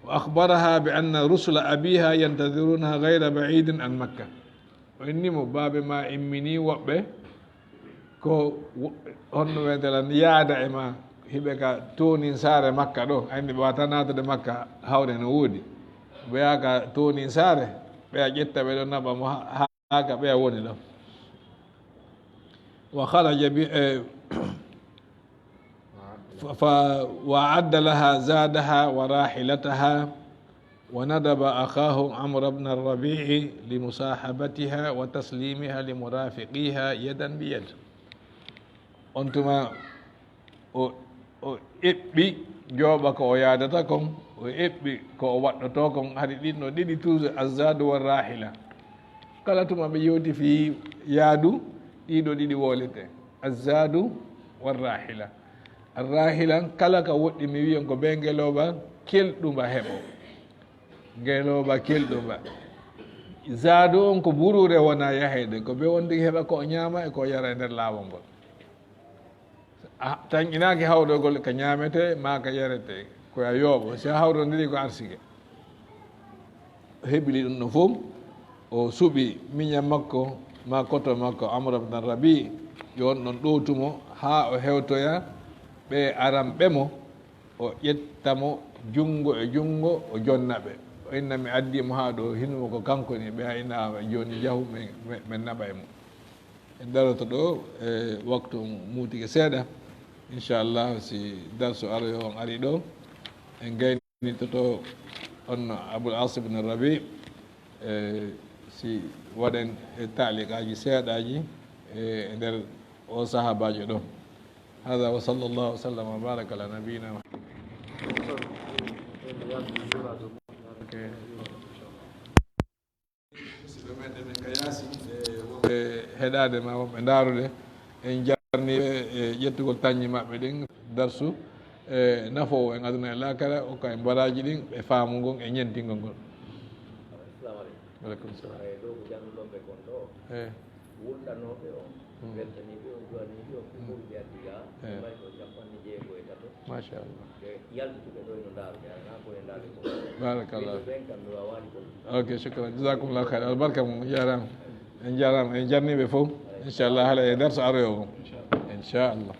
وأخبرها بأن رسل أبيها ينتظرونها غير بعيد عن مكة. O inni mo, "Baabe ma imminii woɓɓe, ko wo-, honno wiyetee lan, yaada e ma, hiɓe ka toonin saare Makka ɗo, a inni ɓe wata naatude Makka, hawre no woodi. Ɓe yaha ka toonin saare, ɓe a ƴetta ɓe ɗo naɓa mo ha, ha, ha ka ɓe a woni ɗo." وخرج ب-، eh, ف-، ف-، وأعد لها زادها وراحلتها، وندب أخاه عمرو بن الربيع لمصاحبتها وتسليمها لمرافقيها يدا بيد. On tuma o, o eɓɓi jooɓa ko o yaadata kon, o eɓɓi ko o waɗɗotoo kon, hari ɗin ɗo ɗiɗi toujours, azzadu wa rahila. Kala tuma ɓe yewti fii yaadu, ɗii ɗo ɗiɗi wowletee. Azzadu wa rahila. Arrahila, kala ka woɗɗi mi wi'on ko be ngelooba kelɗumba heɓo. Ngelooba kelɗumba. Zaadu on ko buruure wona yaheede, ko be on tigi heɓa ko o ñaama e ko o yara e nder laawol ngol. A tanƴinaaki hawrogol ka ñaametee maa ka yaretee, ko a yooɓo. Si a hawrondiri ko arsike. O heɓili ɗum ɗon fof, o suɓi miña makko, maa koto makko, Amr ibn Rabi, yo on ɗon ɗowtu mo, haa o hewtoya ɓe aranɓe mo, o ƴetta mo junngo e junngo, o jonna ɓe. O inna mi addi mo haa ɗo, hino ko kanko ni, ɓe a inna jooni jahu, men, men, men naɓay mo. En daroto ɗo, e waktu on muutike seeɗa. Inchallah, si darsu aroyo on ari ɗo, en gaynitoto on Abul As ibn Rabi, e si waɗen e taaliqaaji seeɗaaji e nder o sahaabaajo ɗo. Hada wa sallallahu wa sallam wa baraka ala nabiyina Muhammad. Musidɓe meɗen en ka yaasi, e wonɓe heɗaade ma wonɓe ndaarude, en jarni ɓe e ƴettugol tañi maɓɓe ɗin, darsu, e nafoowo en aduna e laakara, okka en baraaji ɗin, e faamu ngon, e ñentingol ngol. Assalamu aleykum. Waleykum salam. E dow ko jannuɗon ɓe kon ɗo. E. Wulɗanooɓe on, hmm, weltaniiɓe on, duwaniiɓe on, ɓe fof ɓe addi gaa, eh, ɓe mbaɗi ko capanɗe jeego e tato. Machallah. Ɓe yaltuɓe ɗo ino ndaarude, alaa ko e ndaarde ko. Barakallah. Ɓen kam mi waawaani ko. Ok, shukran. Jazakumullahu khair. Albarka mum, jaaraama. En jaaraama, en jarniiɓe fof. Inchallah, hala e darsu aroyo o. Inchallah.